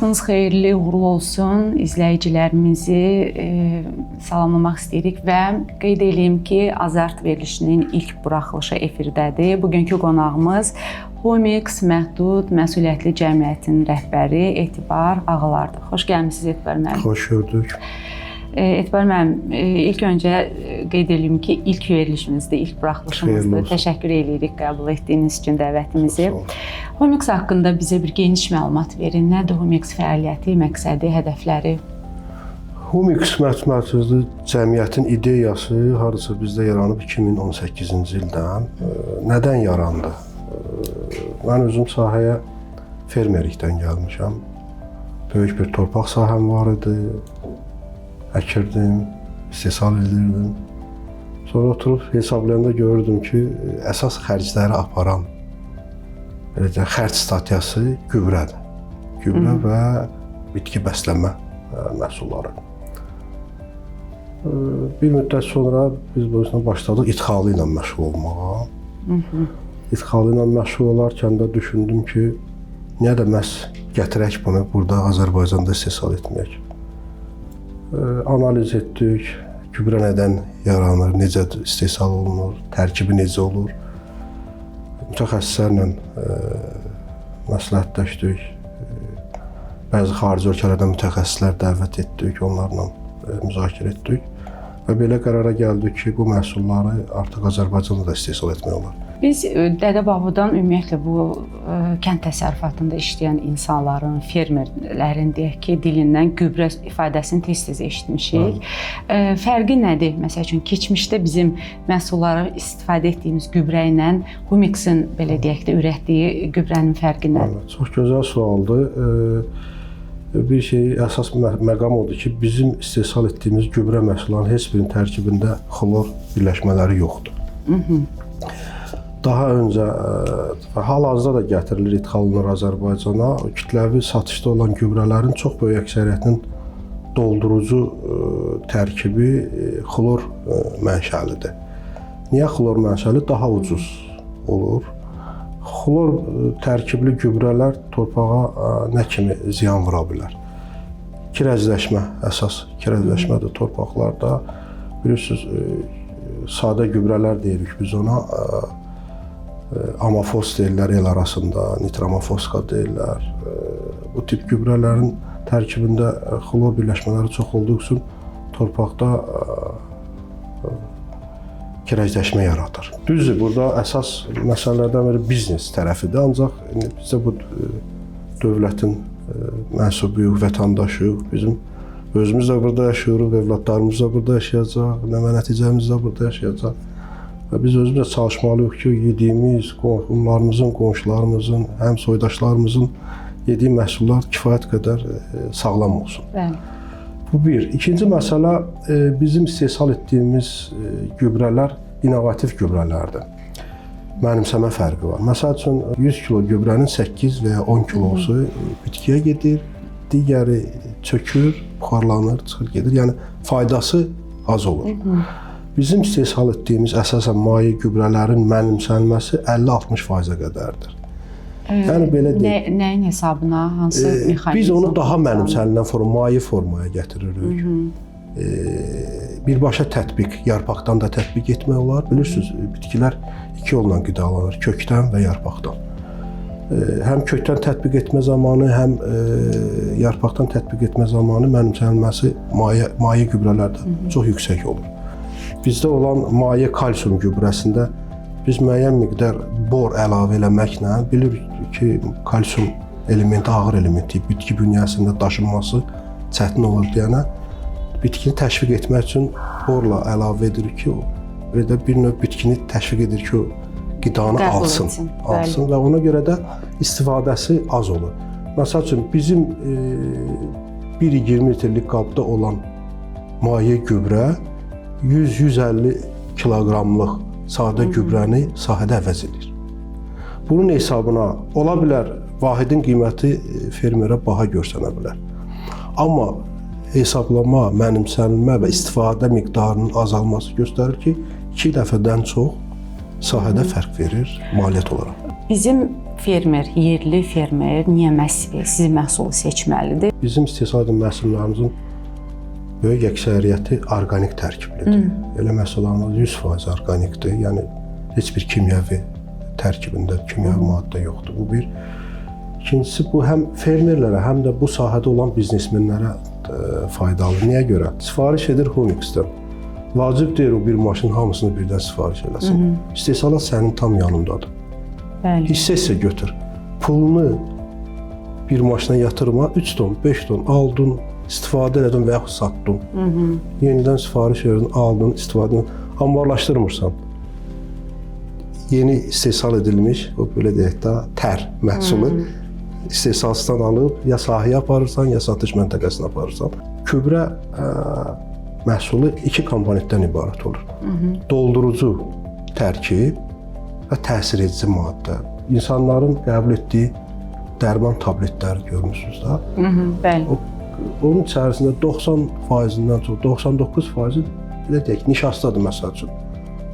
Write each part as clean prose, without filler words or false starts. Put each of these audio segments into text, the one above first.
Vaxtınız xeyirli, uğurlu olsun. İzləyicilərimizi salamlamaq istəyirik və qeyd eləyim ki, Azart verilişinin ilk buraxılışı efirdədir. Bugünkü qonağımız Humix Məhdud Məsuliyyətli Cəmiyyətinin rəhbəri Etibar Ağalardır. Xoş gəlmisiniz Etibar müəllim. Xoş gördük. Etibar müəllim, ilk öncə qeyd eləyim ki, ilk verilişimizdir, ilk buraxılışımızdır. Təşəkkür eləyirik qəbul etdiyiniz üçün dəvətimizi. Humix haqqında bizə bir geniş məlumat verin. Nədir Humix fəaliyyəti, məqsədi, hədəfləri? Humix Məhdud Məsuliyyətli Cəmiyyətin ideyası hardasa bizdə yaranıb 2018-ci ildən. Nədən yarandı? Mən özüm sahəyə fermerlikdən gəlmişəm. Böyük bir torpaq sahəm var idi. Əkirdim, istehsal edirdim. Sonra oturub hesablayanda görürdüm ki, əsas xərcləri aparan, belə deyək, xərc statiyası gübrədir. Gübrə və bitki bəslənmə məhsulları. Bir müddət sonra biz bu işlə başladıq idxalı ilə məşğul olmağa. İdxalı ilə məşğul olarkən də düşündüm ki, niyə də məhz gətirək bunu burada Azərbaycanda istehsal etməyək. Analiz etdik, gübrə nədən yaranır, necə istehsal olunur, tərkibi necə olur. Mütəxəssislərlə məsləhətləşdik. Bəzi xarici ölkələrdən mütəxəssislər dəvət etdik, onlarla müzakirə etdik və belə qərara gəldik ki, bu məhsulları artıq Azərbaycanda da istehsal etmək olar. Biz dədə-babadan ümumiyyətlə bu kənd təsərrüfatında işləyən insanların, fermerlərin deyək ki, dilindən gübrə ifadəsini tez-tez eşitmişik. Fərqi nədir? Məsəl üçün, keçmişdə bizim məhsullara istifadə etdiyimiz gübrə ilə Humixin, belə deyək də, ürətdiyi gübrənin fərqi nədir? Çox gözəl sualdır. Bir şey, əsas məqam odur ki, bizim istehsal etdiyimiz gübrə məhsullarının heç birinin tərkibində xlor birləşmələri yoxdur. Daha öncə, hal-hazırda da gətirilir, idxal olunur Azərbaycana. Kütləvi satışda olan gübrələrin çox böyük əksəriyyətinin doldurucu tərkibi xlor mənşəlidir. Niyə xlor mənşəli? Daha ucuz olur. Xlor tərkibli gübrələr torpağa nə kimi ziyan vura bilər? Kirəcləşmə, əsas kirəcləşmədir torpaqlarda. Bilirsiniz, sadə gübrələr deyirik biz ona. Amafos deyirlər el arasında, nitroamofoska deyirlər. Bu tip gübrələrin tərkibində xlor birləşmələri çox olduğu üçün torpaqda kirəcləşmə yaradır. Düzdür, burada əsas məsələlərdən biri biznes tərəfidir, ancaq bizdə bu dövlətin mənsubuyuq, vətəndaşıyıq, bizim özümüz də burada yaşayırıq, evladlarımız da burada yaşayacaq, nəvə nəticəmiz də burada yaşayacaq. Və biz özümüz də çalışmalıyıq ki, yediyimiz, qohumlarımızın, qonşularımızın, həm soydaşlarımızın yediyi məhsullar kifayət qədər sağlam olsun. Bəli. Bu bir. İkinci məsələ, bizim istehsal etdiyimiz gübrələr innovativ gübrələrdir. Mənimsəmə fərqi var. Məsəl üçün, 100 kilo gübrənin 8 və ya 10 kilosu bitkiyə gedir, digəri çökür, buxarlanır, çıxır, gedir. Yəni, faydası az olur. Bizim istehsal etdiyimiz əsasən maye gübrələrin mənimsənməsi 50-60%-ə qədərdir. Yəni belə deyək. Nəyin hesabına, hansı mexanizm? Biz onu daha mənimsənilən maye formaya gətiririk. Birbaşa tətbiq, yarpaqdan da tətbiq etmək olar. Bilirsiniz, bitkilər iki yolla qidalanır, kökdən və yarpaqdan. Həm kökdən tətbiq etmə zamanı, həm yarpaqdan tətbiq etmə zamanı mənimsənilməsi maye gübrələrdə çox yüksək olur. Bizdə olan maye kalsium gübrəsində biz müəyyən miqdar bor əlavə eləməklə bilirik ki, kalsium elementi ağır elementi, bitki bünyəsində daşınması çətin olur deyənə bitkini təşviq etmək üçün borla əlavə edirik ki, o də bir növ bitkini təşviq edir ki, o qidanı alsın və ona görə də istifadəsi az olur. Məsəl üçün, bizim 1,20 litrlik qabda olan maye gübrə 100-150 kiloqramlıq sadə gübrəni sahədə əvəz edir. Bunun hesabına ola bilər vahidin qiyməti fermerə baha görsənə bilər. Amma hesablama, mənimsənilmə və istifadə miqdarının azalması göstərir ki, 2 dəfədən çox sahədə fərq verir maliyyət olaraq. Bizim fermer, yerli fermer niyə məhz sizin məhsulu seçməlidir? Bizim istehsal edən məhsullarımızın böyük əksəriyyəti orqanik tərkiblidir. Elə məhsullarımız 100% orqanikdir. Yəni heç bir kimyəvi tərkibində kimyəvi maddə yoxdur. Bu bir. İkincisi, bu həm fermerlərə, həm də bu sahədə olan biznesmenlərə faydalı. Niyə görə? Sifariş edir Humixdən. Vacib deyil o bir maşın hamısını birdən sifariş eləsin. İstehsalat sənin tam yanındadır. Bəli. Hissə-hissə götür. Pulunu bir maşına yatırma, 3 ton, 5 ton aldın, istifadə elədin və yaxud satdın. Yenidən sifariş verdin, aldın, istifadə edin. Ambarlaşdırmırsan. Yeni istehsal edilmiş, o belə deyək də, tər məhsulu istehsalçıdan alıb ya sahəyə aparırsan, ya satış məntəqəsinə aparırsan. Gübrə məhsulu iki komponentdən ibarət olur. Doldurucu tərkib və təsir edici maddə. İnsanların qəbul etdiyi dərman tabletləri görmüsünüz də. Bəli. Onun içərisində 90%-dən çox, 99% belə deyək, nişastadır məsəl üçün.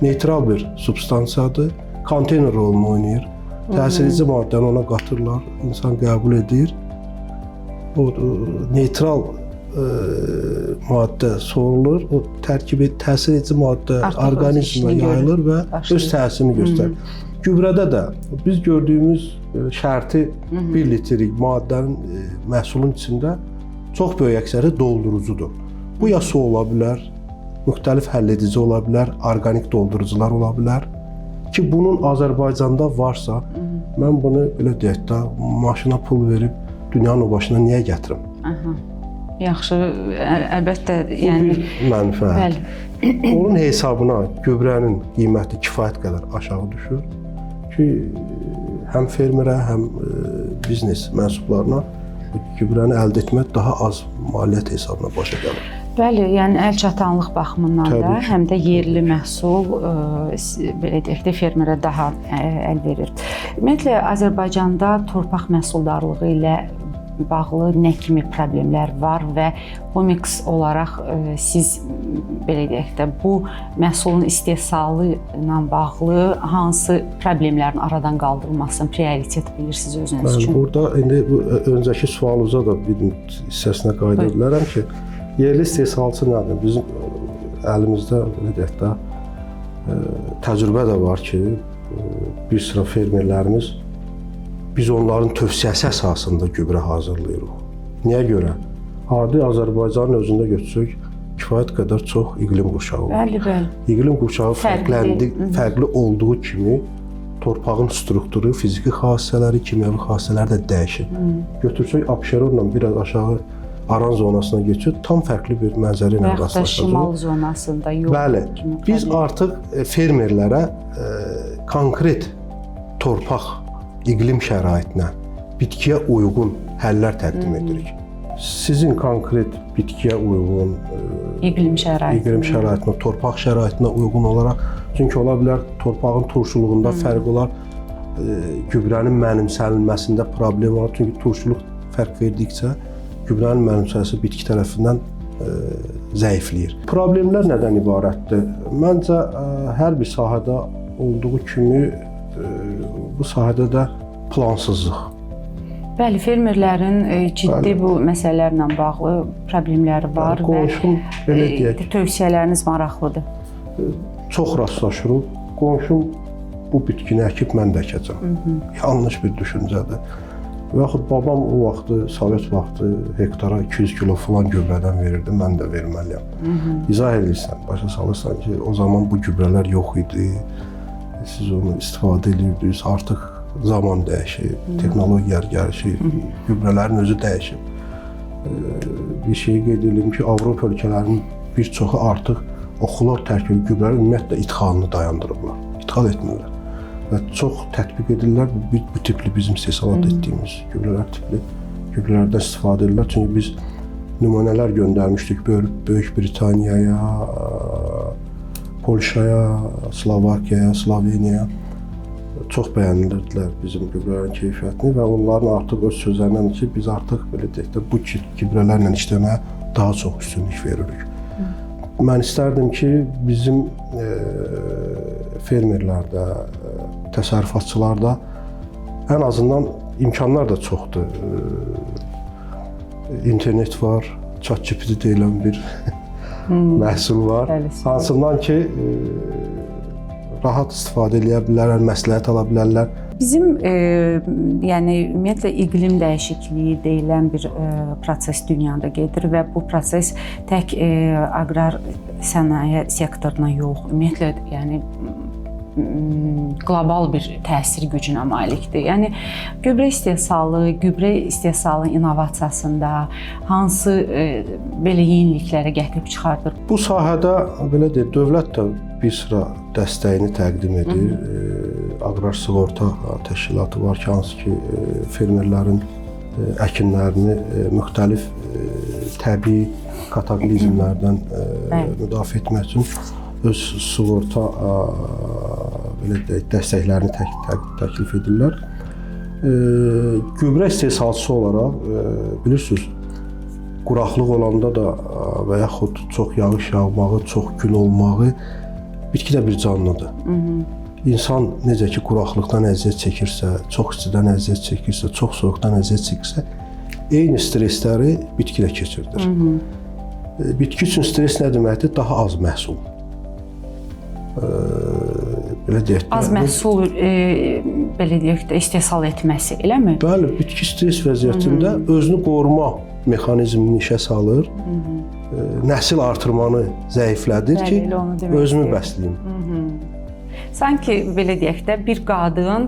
Neytral bir substansiyadır, konteyner rolunu oynayır. Təsir edici maddəni ona qatırlar, insan qəbul edir. O neytral maddə sorulur, o tərkibi təsir edici maddə artıq orqanizmə yayılır və başlayır. Öz təsirini göstərir. Gübrədə də biz gördüyümüz şərti 1 litrik maddənin məhsulun içində çox böyük əksəri doldurucudur. Bu ya su ola bilər, müxtəlif həll edici ola bilər, orqanik doldurucular ola bilər. Ki bunun Azərbaycanda varsa, mən bunu belə deyək də, maşına pul verib dünyanın o başına niyə gətirim? Aha. Yaxşı, əlbəttə, yəni bu bir mənfəət. Bəli. Onun hesabına gübrənin qiyməti kifayət qədər aşağı düşür ki, həm fermerə, həm biznes mənsublarına gübrəni əldə etmək daha az maliyyət hesabına başa gəlir. Bəli, yəni əl çatanlıq baxımından da, həm də yerli məhsul belə deyək də fermerə daha əl verir. Ümumiyyətlə Azərbaycanda torpaq məhsuldarlığı ilə bağlı nə kimi problemlər var və Humix olaraq siz belə deyək də bu məhsulun istehsalı ilə bağlı hansı problemlərin aradan qaldırılmasını prioritet bilirsiniz özünüz Bəli, üçün? Burada indi bu öncəki sualınıza da bir hissəsinə qayıda bilərəm ki, yerli istehsalçı nədir? Bizim əlimizdə belə deyək də təcrübə də var ki, bir sıra fermerlərimiz biz onların tövsiyəsi əsasında gübrə hazırlayırıq. Niyə görə? Adi Azərbaycanın özündə götürsək, kifayət qədər çox iqlim qurşağı var. Bəli, bəli. İqlim qurşağı fərqli olduğu kimi torpağın strukturu, fiziki xassələri, kimyəvi xassələri də dəyişir. Götürsək Abşeronla biraz aşağı Aran zonasına geçir, tam fərqli bir mənzərə ilə rastlaşacağıq. Şimal zonasında yox. Bəli, biz artıq fermerlərə konkret torpaq, iqlim şəraitinə, bitkiyə uyğun həllər təqdim edirik. Sizin konkret bitkiyə uyğun, iqlim şəraitinə, torpaq şəraitinə uyğun olaraq, çünki ola bilər torpağın turşuluğunda fərq olar, gübrənin mənimsənilməsində problem olar, çünki turşuluq fərq verdikcə gübrənin mənimsənməsi bitki tərəfindən zəifləyir. Problemlər nədən ibarətdir? Məncə, hər bir sahədə olduğu kimi bu sahədə də plansızlıq. Bəli, fermerlərin ciddi bu məsələlərlə bağlı problemləri var. Bəli, qonşum, belə deyək, tövsiyələriniz maraqlıdır. Çox rastlaşırıq. Qonşum bu bitkini əkib, mən də əkəcəm. Yanlış bir düşüncədir. Və yaxud babam o vaxtı, Sovet vaxtı hektara 200 kilo falan gübrədən verirdi, mən də verməliyəm. İzah edirsən, başa salırsan ki, o zaman bu gübrələr yox idi, siz onu istifadə edirdiniz, artıq zaman dəyişib, texnologiyalar gəlişib, gübrələrin özü dəyişib. Bir şeyi qeyd edim ki, Avropa ölkələrinin bir çoxu artıq o xlor tərkibli gübrələrin ümumiyyətlə idxalını dayandırıblar, idxal etmirlər. Və çox tətbiq edirlər bu tipli bizim istehsalat etdiyimiz gübrələr tipli gübrələrdən istifadə edirlər. Çünki biz nümunələr göndərmişdik Böyük Britaniyaya, Polşaya, Slovakiyaya, Sloveniyaya. Çox bəyənirdilər bizim gübrələrin keyfiyyətini və onların artıq öz sözlərindən ki, biz artıq belə deyək də bu gübrələrlə işləməyə daha çox üstünlük veririk. Mən istərdim ki, bizim fermerlərdə, təsərrüfatçılarda Ən azından imkanlar da çoxdur. İnternet var, ChatGPT deyilən bir məhsul var. Bəli, hansından ki rahat istifadə edə bilərlər, məsləhət ala bilərlər. Bizim yəni ümumiyyətlə iqlim dəyişikliyi deyilən bir proses dünyada gedir və bu proses tək aqrar sənaye sektoruna yox, ümumiyyətlə yəni qlobal bir təsir gücünə malikdir. Yəni gübrə istehsalı, gübrə istehsalı innovasiyasında hansı belə yeniliklərə gətirib çıxardır? Bu sahədə belə deyək, dövlət də bir sıra dəstəyini təqdim edir. Aqrar sığorta təşkilatı var ki, hansı ki fermerlərin əkinlərini müxtəlif təbii kataklizmlərdən müdafiə etmək üçün öz sığorta belə deyək, dəstəklərini təklif edirlər. Gübrə istehsalçısı olaraq bilirsiniz, quraqlıq olanda da və yaxud çox yağış yağmağı, çox gün olmağı bitki də bir canlıdır. İnsan necə ki quraqlıqdan əziyyət çəkirsə, çox istidən əziyyət çəkirsə, çox soyuqdan əziyyət çəkirsə, eyni stressləri bitki də keçirdir. Bitki üçün stress nə deməkdir? Daha az məhsul. Belə deyək də, az məhsul belə deyək də istehsal etməsi, eləmi? Bəli, bitki stress vəziyyətində özünü qoruma mexanizmini işə salır. Nəsil artırmanı zəiflədir ki, özümü bəsləyim. Sanki belə deyək də bir qadın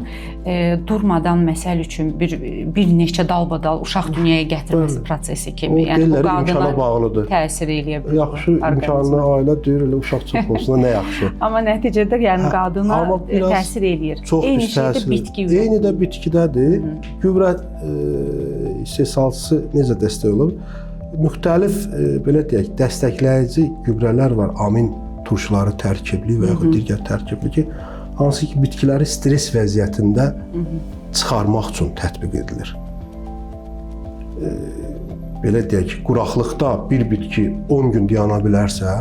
durmadan məsəl üçün bir neçə dalbadal uşaq dünyaya gətirməsi prosesi kimi. O, yəni bu qadına bağlıdır. Təsir eləyə bilər. Yaxşı imkanlı ailə deyir, elə uşaq çox olsun da nə yaxşı. Amma nəticədə yəni qadına təsir eləyir. Eyni şey də bitki. Eyni də bitkidədir. Gübrə istehsalçısı necə dəstək olur? Müxtəlif belə deyək, dəstəkləyici gübrələr var, amin turşuları tərkibli və yaxud digər tərkibli ki, hansı ki bitkiləri stress vəziyyətində çıxarmaq üçün tətbiq edilir. Belə deyək ki, quraqlıqda bir bitki 10 gün dayana bilərsə,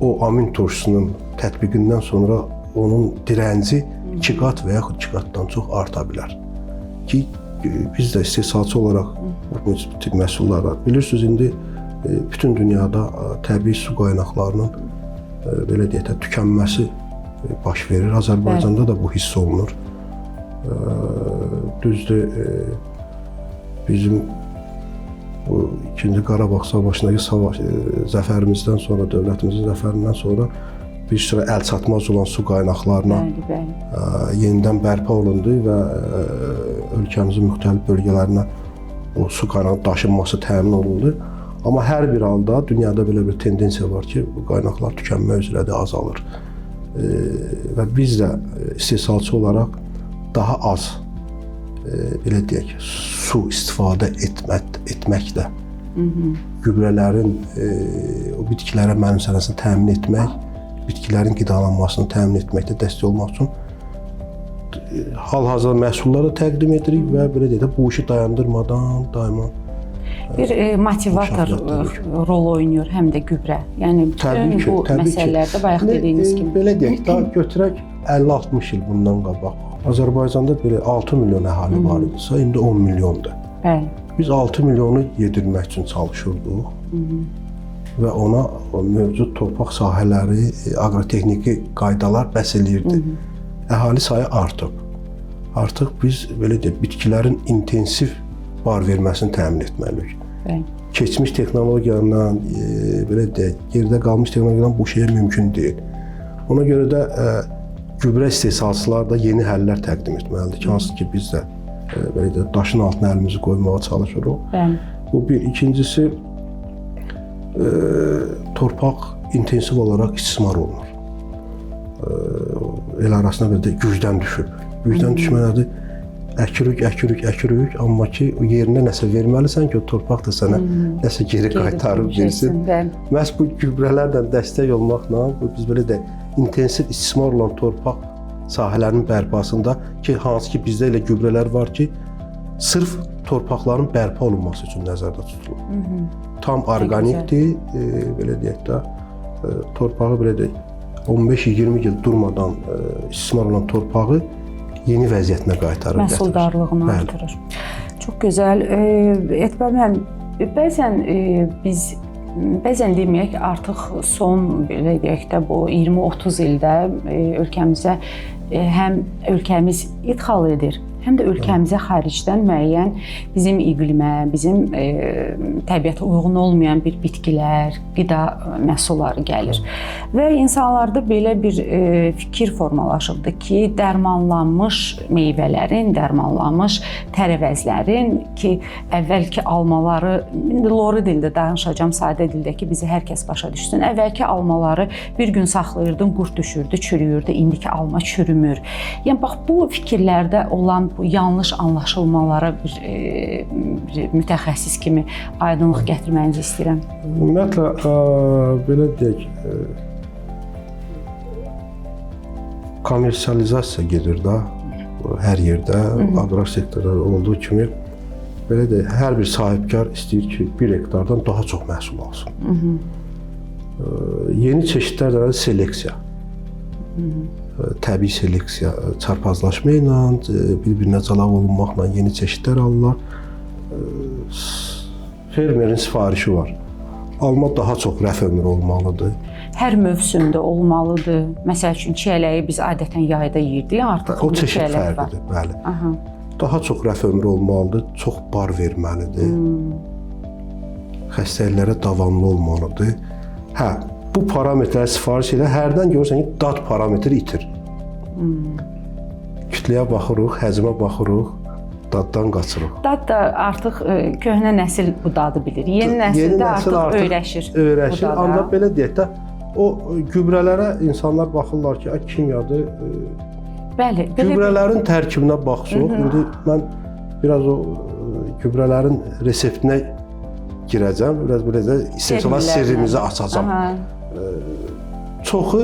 o amin turşusunun tətbiqindən sonra onun dirənci 2 qat və yaxud 2 qatdan çox arta bilər. Ki, biz də istehsalçı olaraq bu tip məhsullar var. Bilirsiniz, indi bütün dünyada təbii su qaynaqlarının belə deyək də tükənməsi baş verir. Azərbaycanda da bu hiss olunur. Düzdür, bizim bu 2-ci Qarabağ savaşındakı zəfərimizdən sonra, dövlətimizin zəfərindən sonra bir sıra əl çatmaz olan su qaynaqlarına yenidən bərpa olundu və ölkəmizin müxtəlif bölgələrinə o su qaynağı daşınması təmin olundu. Amma hər bir halda dünyada belə bir tendensiya var ki, bu qaynaqlar tükənmə üzrədir, azalır. Və biz də istehsalçı olaraq daha az, belə deyək, su istifadə etməklə gübrələrin o bitkilərə mənimsənəsini təmin etmək, bitkilərin qidalanmasını təmin etməkdə dəstək olmaq üçün hal-hazırda məhsulları təqdim edirik və belə deyək də, bu işi dayandırmadan daima bir motivator rol oynayır həm də gübrə. Yəni bütün bu məsələlərdə bayaq dediyiniz kimi. Belə deyək də, götürək 50-60 il bundan qabaq. Azərbaycanda belə 6 milyon əhali var idisə, indi 10 milyondur. Bəli. Biz 6 milyonu yedirmək üçün çalışırdıq və ona mövcud torpaq sahələri, aqrotexniki qaydalar bəs eləyirdi. Əhali sayı artıb. Artıq biz belə deyək, bitkilərin intensiv bar verməsini təmin etməliyik. Bəli. Keçmiş texnologiya ilə, belə deyək, geridə qalmış texnologiya ilə bu şeyə mümkün deyil. Ona görə də gübrə istehsalçılar da yeni həllər təqdim etməlidir ki, hansı ki biz də belə deyək, daşın altına əlimizi qoymağa çalışırıq. Bəli. Bu bir. İkincisi, torpaq intensiv olaraq istismar olunur. El arasında belə deyək, gücdən düşüb. Gücdən düşmə nədir? Əkirik, əkirik, əkirik, amma ki, yerinə nəsə verməlisən ki, o torpaq da sənə nəsə geri qaytarıb versin. Məhz bu gübrələrlə dəstək olmaqla, biz belə deyək, intensiv istismar olan torpaq sahələrinin bərpasında ki, hansı ki, bizdə elə gübrələr var ki, sırf torpaqların bərpa olunması üçün nəzərdə tutulur. Tam orqanikdir, belə deyək də, torpağı belə deyək, 15-20 il durmadan istismar olan torpağı yeni vəziyyətinə qaytarır. Məhsuldarlığını artırır. Çox gözəl. Etibar müəllim, bəzən biz bəzən deməyək, artıq son belə deyək də bu 20-30 ildə ölkəmizə həm ölkəmiz idxal edir, həm də ölkəmizə xaricdən müəyyən bizim iqlimə, bizim təbiətə uyğun olmayan bir bitkilər, qida məhsulları gəlir. Və insanlarda belə bir fikir formalaşıbdır ki, dərmanlanmış meyvələrin, dərmanlanmış tərəvəzlərin ki, əvvəlki almaları, indi lori dildə danışacağam, sadə dildə ki, bizi hər kəs başa düşsün. Əvvəlki almaları bir gün saxlayırdın, qurd düşürdü, çürüyürdü, indiki alma çürümür. Yəni bax bu fikirlərdə olan bu yanlış anlaşılmalara bir mütəxəssis kimi aydınlıq gətirməyinizi istəyirəm. Ümumiyyətlə, belə deyək, kommersializasiya gedir də hər yerdə, aqrar sektorda olduğu kimi, belə deyək, hər bir sahibkar istəyir ki, bir hektardan daha çox məhsul alsın. Yeni çeşidlər də seleksiya. Təbii seleksiya, çarpazlaşma ilə, bir-birinə calaq olunmaqla yeni çeşidlər alırlar. Fermerin sifarişi var. Alma daha çox rəf ömrü olmalıdır. Hər mövsümdə olmalıdır. Məsəl üçün, çiyələyi biz adətən yayda yeyirdik, artıq o çeşid fərqlidir, bəli. Aha. Daha çox rəf ömrü olmalıdır, çox bar verməlidir. Xəstəliklərə davamlı olmalıdır. Hə, bu parametrləri sifariş elə hərdən görürsən ki, dad parametri itir. Kütləyə baxırıq, həcmə baxırıq, daddan qaçırıq. Dad da artıq köhnə nəsil bu dadı bilir. Yeni nəsil də artıq öyrəşir. Öyrəşir. Ancaq belə deyək də, o gübrələrə insanlar baxırlar ki, kimyadır. Bəli. Gübrələrin tərkibinə baxsaq, indi mən biraz o gübrələrin reseptinə girəcəm, biraz belə də istehsalat sirrimizi açacağam. Çoxu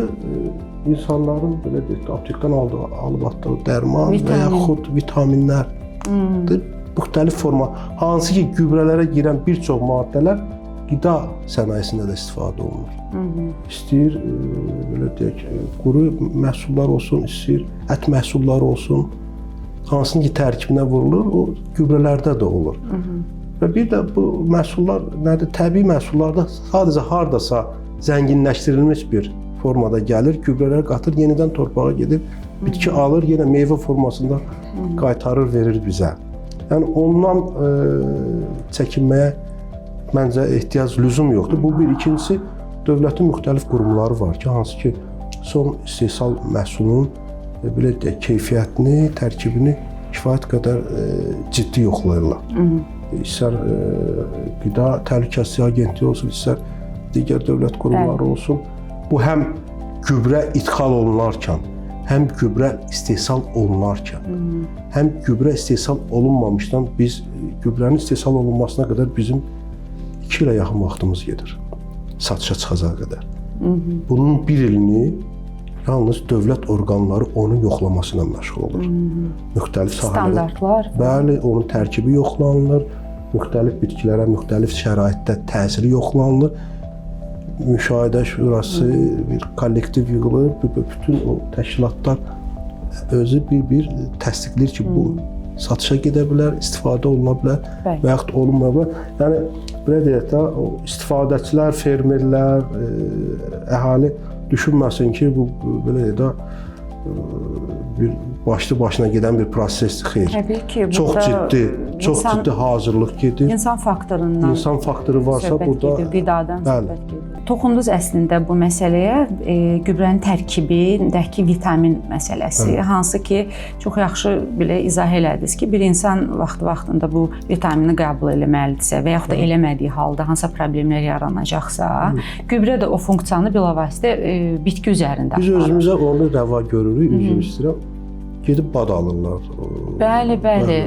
insanların belə deyək də, aptekdən alıb atdığı dərman və yaxud vitaminlər, müxtəlif forma, hansı ki gübrələrə girən bir çox maddələr qida sənayesində də istifadə olunur. İstəyir, belə deyək, quru məhsullar olsun, istəyir ət məhsulları olsun, hansının ki tərkibinə vurulur, o gübrələrdə də olur. Və bir də bu məhsullar nədir? Təbii məhsullarda sadəcə hardasa zənginləşdirilmiş bir formada gəlir, gübrələr qatır, yenidən torpağa gedib, bitki alır, yenə meyvə formasında qaytarır, verir bizə. Yəni ondan çəkinməyə məncə ehtiyac, lüzum yoxdur. Bu bir. İkincisi, dövlətin müxtəlif qurumları var ki, hansı ki son istehsal məhsulunun belə deyək, keyfiyyətini, tərkibini kifayət qədər ciddi yoxlayırlar. İstər Qida Təhlükəsizliyi Agentliyi olsun, istər digər dövlət qurumları olsun. Bu həm gübrə idxal olunarkən, həm gübrə istehsal olunarkən, həm gübrə istehsal olunmamışdan biz gübrənin istehsal olunmasına qədər bizim 2 ilə yaxın vaxtımız gedir satışa çıxacağı qədər. Bunun bir ilini yalnız dövlət orqanları onun yoxlamasına məşğul olur. Müxtəlif sahələrdə. Standartlar. Bəli, onun tərkibi yoxlanılır, müxtəlif bitkilərə müxtəlif şəraitdə təsiri yoxlanılır. Müşahidə şurası, bir kollektiv yığılır, bütün o təşkilatlar özü bir-bir təsdiqləyir ki, bu satışa gedə bilər, istifadə oluna bilər və yaxud olunmaya bilər. Yəni, belə deyək də, o istifadəçilər, fermerlər, əhali düşünməsin ki, bu belə deyək də, bir başlı başına gedən bir prosesdir, xeyr. Təbii ki, çox ciddi, çox ciddi hazırlıq gedir. İnsan faktorundan. İnsan faktoru varsa burada gedir, qidadan söhbət gedir. Toxundunuz əslində bu məsələyə, gübrənin tərkibindəki vitamin məsələsi, hansı ki, çox yaxşı belə izah elədiniz ki, bir insan vaxtı-vaxtında bu vitamini qəbul eləməlidirsə və yaxud da eləmədiyi halda hansısa problemlər yaranacaqsa, gübrə də o funksiyanı bilavasitə bitki üzərində aparır. Biz özümüzə onu rəva görürük, üzr istəyirəm. Gedib bad alırlar. Bəli, bəli,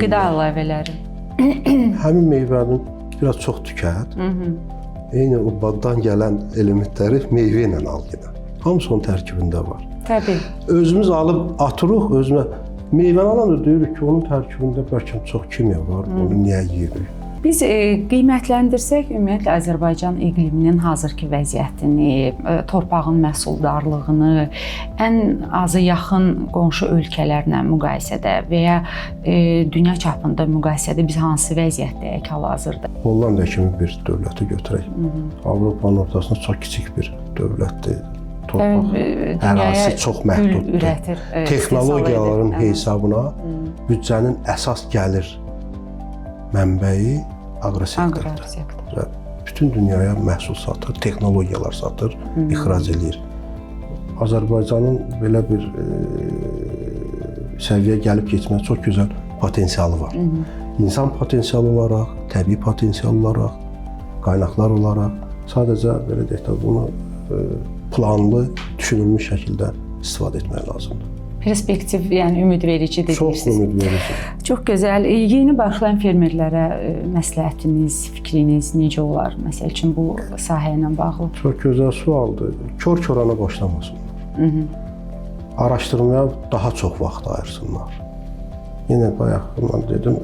qida əlavələri. Həmin meyvənin biraz çox tükət. Eyni o baddan gələn elementləri meyvə ilə al gedən. Hamısı onun tərkibində var. Təbii. Özümüz alıb atırıq, özümə meyvəni alanda deyirik ki, onun tərkibində bəlkə çox kimya var, onu niyə yeyirik? Biz qiymətləndirsək ümumiyyətlə Azərbaycan iqliminin hazırki vəziyyətini, torpağın məhsuldarlığını, ən azı yaxın qonşu ölkələrlə müqayisədə və ya dünya çapında müqayisədə biz hansı vəziyyətdəyik hal-hazırda? Hollandiya kimi bir dövləti götürək. Avropanın ortasında çox kiçik bir dövlətdir. Torpaq ərazisi çox məhduddur. Ürətir, texnologiyaların hesabına büdcənin əsas gəlir mənbəyi aqrosektordur. Aqrosektor. Bütün dünyaya məhsul satır, texnologiyalar satır, ixrac eləyir. Azərbaycanın belə bir səviyyə gəlib keçməyə çox gözəl potensialı var. İnsan potensialı olaraq, təbii potensial olaraq, qaynaqlar olaraq, sadəcə belə deyək də bunu planlı, düşünülmüş şəkildə istifadə etmək lazımdır. Perspektiv, yəni ümidverici deyirsiniz. Çox ümidverici. Çox gözəl. Yeni başlayan fermerlərə məsləhətiniz, fikriniz necə olar? Məsəl üçün bu sahə ilə bağlı. Çox gözəl sualdır. Kor-korana başlamasınlar. Araşdırmaya daha çox vaxt ayırsınlar. Yenə bayaq mən dedim,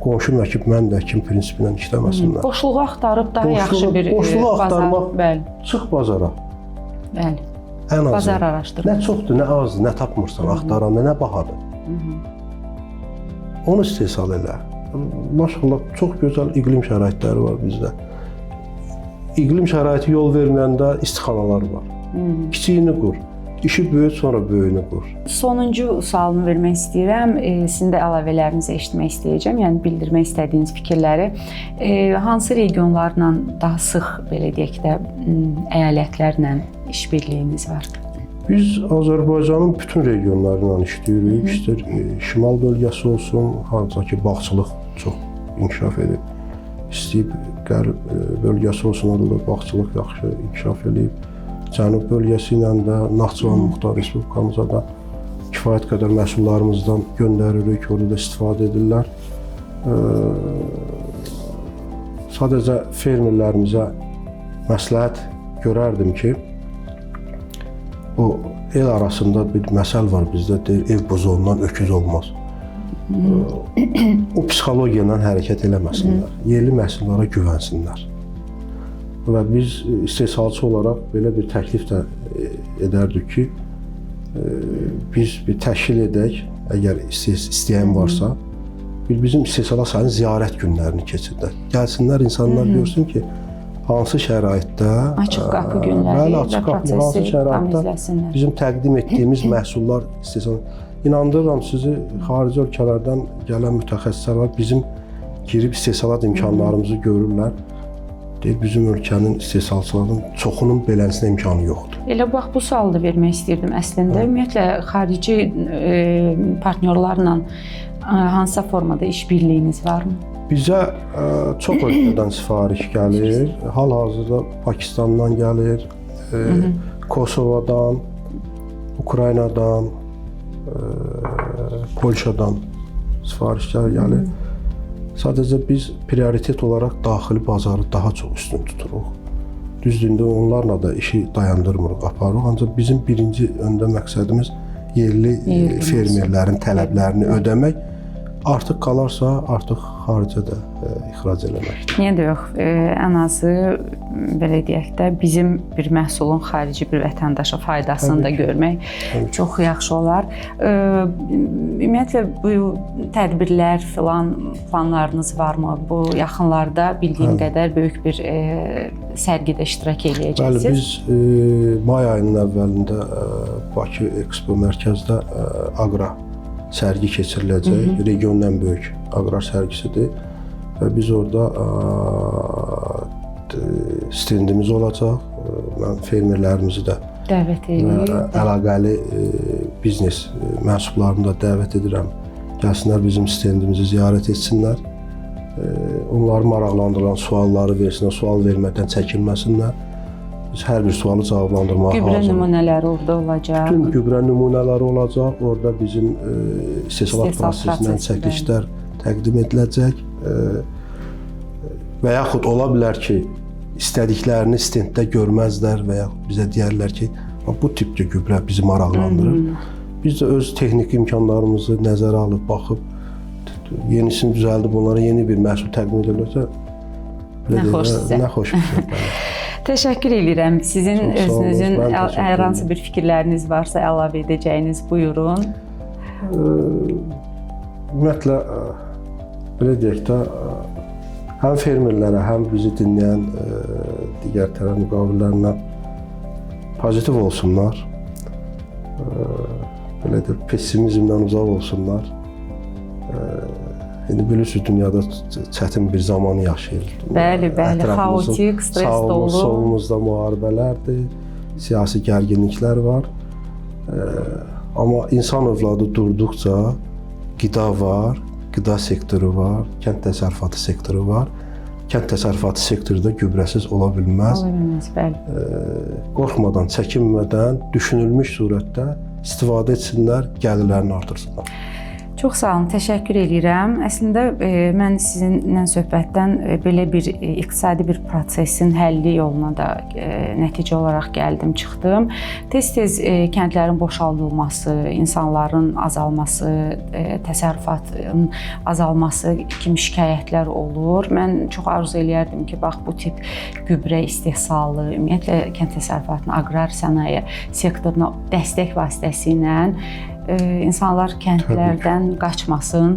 qonşum əkib, mən də əkim prinsipi ilə işləməsinlər. Boşluğu axtarıb daha yaxşı bir boşluğu axtarmaq, bəli. Çıx bazara. Bəli. Ən azı. Bazar araşdırma. Nə çoxdur, nə azdır, nə tapmırsan, axtaranda nə bahadır. Onu istehsal elə. Maşallah, çox gözəl iqlim şəraitləri var bizdə. İqlim şəraiti yol verməyəndə istixanalar var. Kiçiyini qur. İşi böyüt, sonra böyüyünü qur. Sonuncu sualımı vermək istəyirəm. Sizin də əlavələrinizi eşitmək istəyəcəm. Yəni bildirmək istədiyiniz fikirləri. Hansı regionlarla daha sıx, belə deyək də, əyalətlərlə işbirliyiniz var? Biz Azərbaycanın bütün regionları ilə işləyirik. İstər şimal bölgəsi olsun, haradasa ki, bağçılıq çox inkişaf edib. İstəyib qərb bölgəsi olsun, orada da bağçılıq yaxşı inkişaf edib. Cənub bölgəsi ilə də, Naxçıvan Muxtar Respublikamıza da kifayət qədər məhsullarımızdan göndəririk, orada da istifadə edirlər. Sadəcə fermerlərimizə məsləhət görərdim ki, o el arasında bir məsəl var bizdə, deyir, ev buzovundan öküz olmaz. O psixologiya ilə hərəkət eləməsinlər, yerli məhsullara güvənsinlər. Və biz istehsalçı olaraq belə bir təklif də edərdik ki, biz bir təşkil edək, əgər istəyən varsa, bir bizim istehsala sayın ziyarət günlərini keçirdək. Gəlsinlər, insanlar görsün ki, hansı şəraitdə, açıq qapı günləri, bəli, açıq qapı, hansı şəraitdə bizim təqdim etdiyimiz məhsullar istehsal. İnandırıram sizi, xarici ölkələrdən gələn mütəxəssislər var, bizim girib istehsalat imkanlarımızı görürlər. Deyir, bizim ölkənin istehsalçılarının çoxunun beləsinə imkanı yoxdur. Elə bax, bu sualı da vermək istəyirdim əslində. Ümumiyyətlə, xarici partnyorlarla hansısa formada işbirliyiniz varmı? Bizə çox ölkədən sifariş gəlir. Hal-hazırda Pakistandan gəlir, Kosovadan, Ukraynadan, Polşadan sifarişlər gəlir. Sadəcə biz prioritet olaraq daxili bazarı daha çox üstün tuturuq. Düzdür, indi onlarla da işi dayandırmırıq, aparırıq. Ancaq bizim birinci öndə məqsədimiz yerli fermerlərin tələblərini ödəmək. Artıq qalarsa, artıq xaricə də ixrac eləməkdir. Niyə də yox? Ən azı, belə deyək də, bizim bir məhsulun xarici bir vətəndaşa faydasını da görmək çox yaxşı olar. Ümumiyyətlə, bu tədbirlər filan planlarınız varmı? Bu yaxınlarda bildiyim qədər böyük bir sərgidə iştirak eləyəcəksiniz. Bəli, biz may ayının əvvəlində Bakı Ekspo mərkəzdə aqra sərgi keçiriləcək. Regionun ən böyük aqrar sərgisidir və biz orada stendimiz olacaq. Mən fermerlərimizi də dəvət edirik. Əlaqəli biznes mənsublarını da dəvət edirəm. Gəlsinlər bizim stendimizi ziyarət etsinlər. Onları maraqlandıran sualları versinlər, sual verməkdən çəkinməsinlər. Biz hər bir sualı cavablandırmağa Gübrə hazırıq. nümunələri orada olacaq. Bütün gübrə nümunələri olacaq. Orada bizim istehsalat prosesindən çəkilişlər təqdim ediləcək. Və yaxud ola bilər ki, istədiklərini stenddə görməzlər və yaxud bizə deyərlər ki, bu tipdə gübrə bizi maraqlandırır. Biz də öz texniki imkanlarımızı nəzərə alıb, baxıb Yenisini düzəldib onlara yeni bir məhsul təqdim edə bilərsə, nə xoş sizə. Nə xoş bir şey. Təşəkkür edirəm. Sizin özünüzün hər hansı bir fikirləriniz varsa əlavə edəcəyiniz, buyurun. Ümumiyyətlə belə deyək də, həm fermerlərə, həm bizi dinləyən digər tərəf müqavillərinə pozitiv olsunlar. Belə deyək, pessimizmdən uzaq olsunlar. İndi bilirsiniz, dünyada çətin bir zamanı yaşayırıq. Bəli, bəli, xaotik, stres dolu. Solumuzda müharibələrdir, siyasi gərginliklər var. Amma insan övladı durduqca qida var, qida sektoru var, kənd təsərrüfatı sektoru var. Kənd təsərrüfatı sektoru da gübrəsiz ola bilməz. Ola bilməz, bəli. Qorxmadan, çəkinmədən, düşünülmüş surətdə istifadə etsinlər, gəlirlərini artırsınlar. Çox sağ olun, təşəkkür eləyirəm. Əslində mən sizinlə söhbətdən belə bir iqtisadi bir prosesin həlli yoluna da nəticə olaraq gəldim, çıxdım. Tez-tez kəndlərin boşaldılması, insanların azalması, təsərrüfatın azalması kimi şikayətlər olur. Mən çox arzu eləyərdim ki, bax bu tip gübrə istehsalı, ümumiyyətlə kənd təsərrüfatına, aqrar sənaye sektoruna dəstək vasitəsilə insanlar kəndlərdən qaçmasın,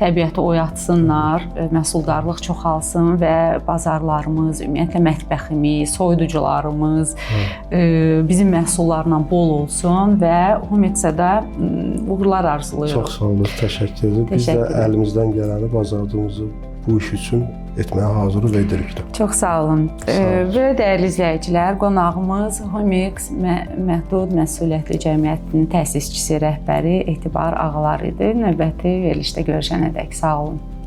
təbiəti oyatsınlar, məhsuldarlıq çoxalsın və bazarlarımız, ümumiyyətlə mətbəximiz, soyuducularımız bizim məhsullarla bol olsun və Humixa da uğurlar arzulayırıq. Çox sağ olun, təşəkkür edirəm. Biz də əlimizdən gələni, bacardığımızı bu iş üçün etməyə hazırıq və edirik də. Çox sağ olun. Və dəyərli izləyicilər, qonağımız Humix Məhdud Məsuliyyətli Cəmiyyətinin təsisçisi, rəhbəri Etibar Ağalar idi. Növbəti verilişdə görüşənədək sağ olun.